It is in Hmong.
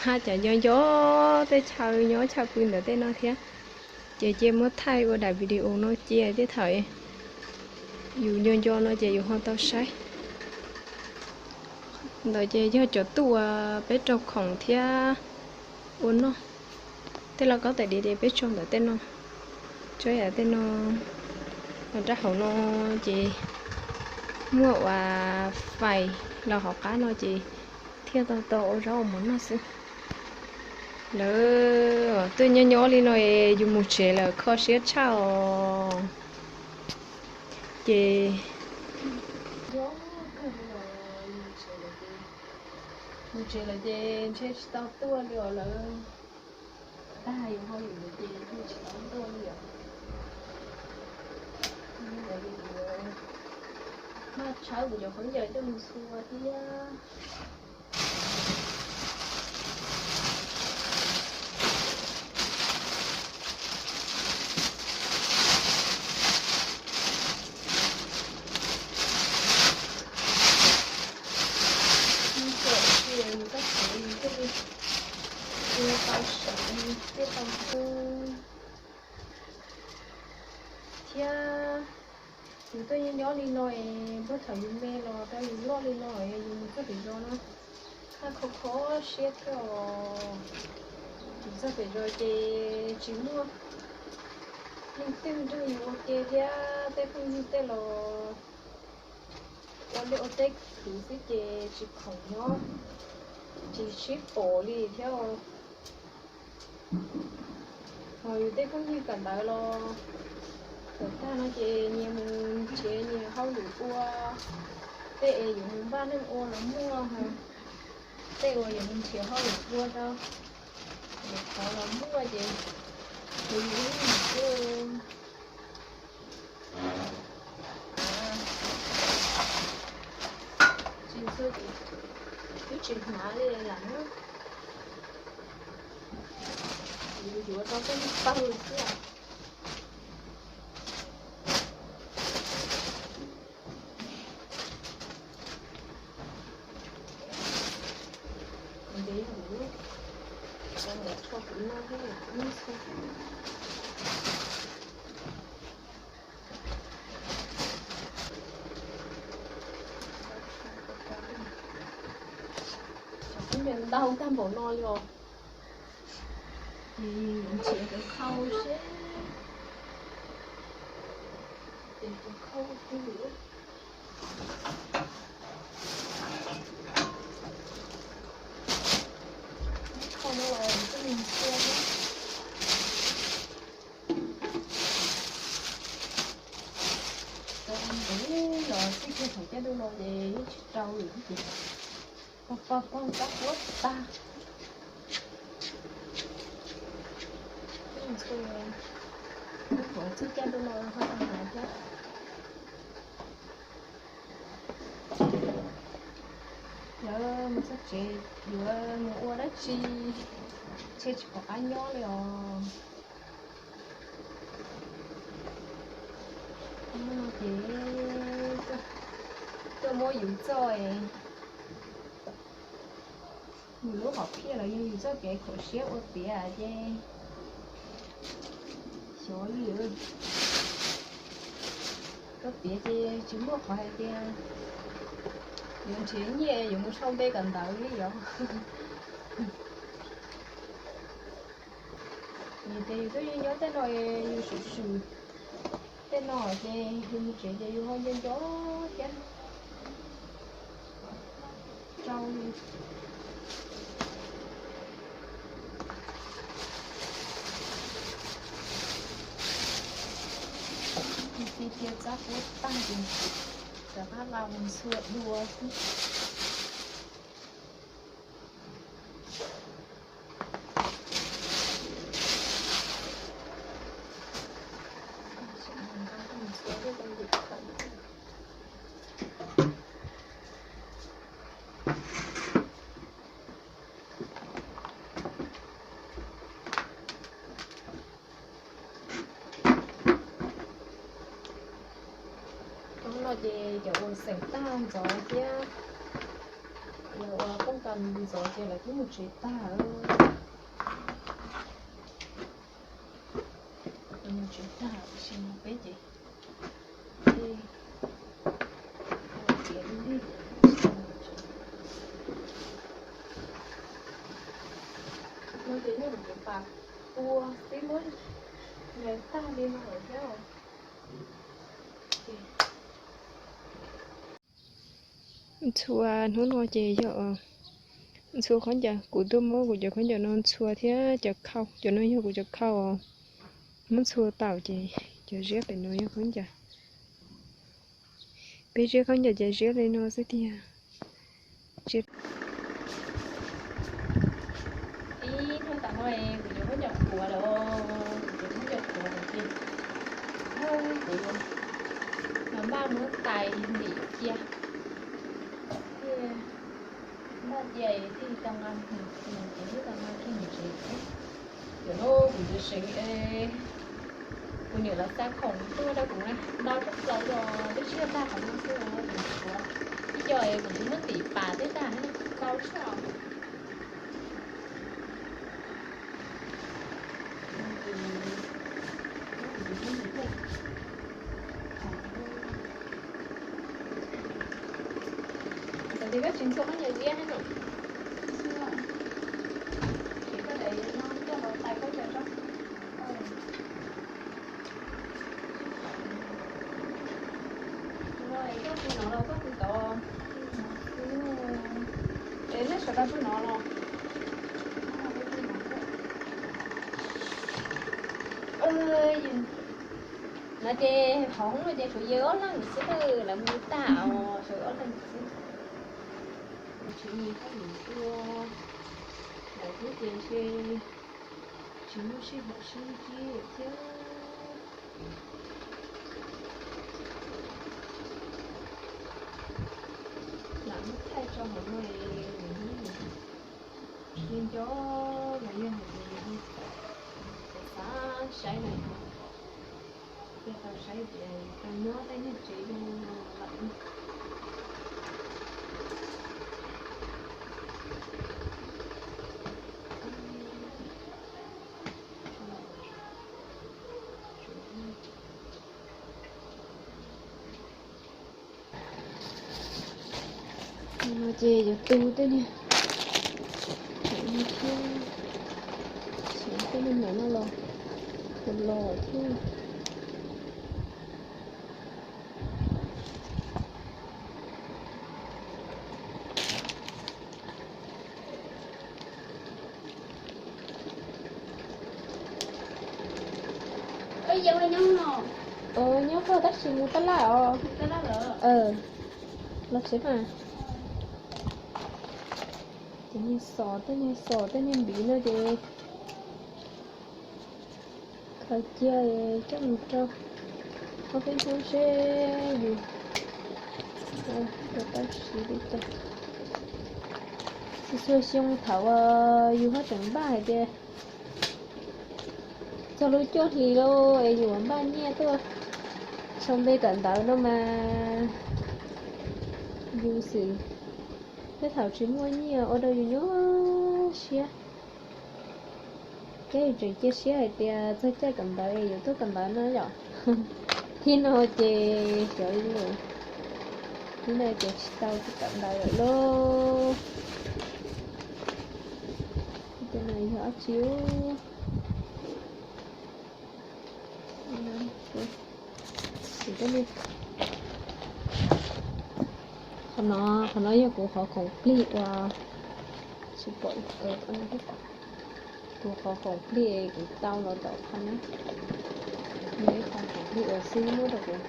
Haj, cas nco nco tej chaw nyob chaw pw ntawm tej no thiab. Ces cia muab thaij ua daim video no cia tej thaum yus nco nco no ces yus ho tau saib. Ntawd ces yog cov tuj uas peb rau khoom thiab ua noj. Tej lauj kaub tais diav ces peb tso ntawm tej no. Tso yam tej no los rau hauv no ces muaj uas fais los hauv qab no ces thiaj tau tau ua zaub ua mov noj xwb. Lawv tuaj nyob nyob li no es yus mus tsev lawm kho siab tshaj os. Ces mus tsev lawm ces ntshe tsis tau tuaj li os lawv. Tag yus hauj lwm ces yeej tsis tau tuaj li os. Maj tshawb kuv cov khaub ncaws coj mus txhua thiab. Mus tsev thiaj li tau sawv thiaj tau tu thiab. Yus tuaj nyob nyob li no es npaj thaum yus me los rau yus loj li no es yus mus txog pem zos no, haj kho kho siab thiab os. Yus txog pem zos ces tsis muaj leej twg nrog yus ua ke thiab tej phooj ywg tej los ua liaj ua teb khwv xwb ces tsis khoom nyob, tsis sib pom li thiab. Ho yus tej phooj ywg kawm ntawv los tawm tag no ces nyias mus nrhiav nyias hauj lwm ua, tej es yuav mus npaj neej ua los muaj, tej uas yuav mus nrhiav hauj lwm ua rau, yuav thov los muaj ces kuv yus ib mus xwb. Tsis txhua ces twb tsis hnav li lawm na. Yuav yuav rau peb pawg xwb. Ntev lawm, tso kuv noj thiab kuv noj xwb. Cov khaub ncaws ntau tag npaum no li os. Ces yuav nrhiav cov khau seb, ces cov khau twg lawm. Khau no los twb mus tua thiab. Tau ntev los txij kiag thaum caij ntuj no ces yeej tsis rau lawm thiab ces pog pog pog rab huab tag. Twb mus tua, twb pom txij caij ntuj no ho tau hnav thiab. Lawv mus txog tsev yuav mus ua dab tsi, ntshe tsis pom qab nyob li os. Ces tuaj muab yus txoj, yus lub hom phiaj los yog yus txoj kev khuam siab ua tiav ces xyov li. Koj tiav ces tsis muaj qhov hais tias yuav nrhiav nyiaj yuav mus sau npe kawm ntawv li os. Vim tias yus twb nyob tej no, yus swm swm tej no ces yus mus tsev ces yus ho nco nco thiab. Rau li. Ti cia txab huab tag ces rov qab nqa mus ntxhua dua xwb. Hnub no ces cov uas xeem tag ntxov thiab, cov uas poob Tag ntxov ces lawv twb mus tsev tag. Mus tsev tag, tab sis peb ces tiav li li. No ces yog kuv cov pas pua xwb, muab ncaws tag li no lawm thiab. Ntxhua hnub no ces yog ntxhua khaub ncaws, kuv tuaj muab kuv cov khaub ncaws no ntxhua thiab cov khau, cov no yog kuv cov khau os. Muab ntxhua tau ces cov ziab pem no yog khaub ncaws. Peb ziab khaub ncaws ces ziab li no xwb tiag. Ib hnub tas no kuv cov khaub ncaws qhuav lawm, kuv cov khaub ncaws qhuav lawm ces kuv los npaj muab tais ntim cia. Npaj cia thiaj tau nqa mus, ces thiaj tau nqa kiag mus tsev. Cov no kuv tsev seev, kuv niam lawv xa khoom tuaj rau kuv na, ntau tshaj plaws los twb tsis yog tag qhov no xwb, kuv ib co es kuv twb muab ntim pas twb tag, ntau tshaj. Ntawd ces koj tsis ntxhua khaub ncaws ziab thiab no? Ces koj daim no coj los tais koj cov tso. Koj pw no los koj pw tod? Es nej sawv daws pw no los? No ces hauv no ces tshuav yawg ob leeg xwb, lawv mus tag os, tshuav ob leeg xwb. Tsis muaj hauj lwm ua, lawv twb tias ntshe tsis muaj sij hawm sib ntsib thiab. Lam muab thaij tso hauv no, nws nco los yog hais tias xav xav saib na, thiaj tau saib tias tau nyob tej niag tsev zoo no lawm. No ces yuav tu tej niag, tej niag ntawm no los, los thiab. Nyob koj tab sis mus tab laj os. Los tsev mas. Cov niag xos, tej niag xos tej niag npiv no ces khaws cia coj mus rau ob peb hnub seb yus tau siv li cas. Txhua xyoo thaum yus haj tseem npaj hais tias txog lub cuaj hlis lauj es yus npaj nyiaj tuaj sau npe kawm ntawv no mas yus xwb, tej thaum tsis muaj nyiaj ua rau yus nyuaj siab. Thiab yus tseem cia siab hais tias txog caij kawm ntawv es yuav tuaj kawm ntawv no yom. Thib no ces xyov li lawm, thib no ces tsis tau tuaj kawm ntawv lawm lauj. Tej no yog dab tsi? Qhov no, qhov no yog kuv qhov khoom plig uas tsis pom, kuv qhov khoom plig kuv tau los tom qhov no. Yog ib qho khoom plig uas xib muab rau kuv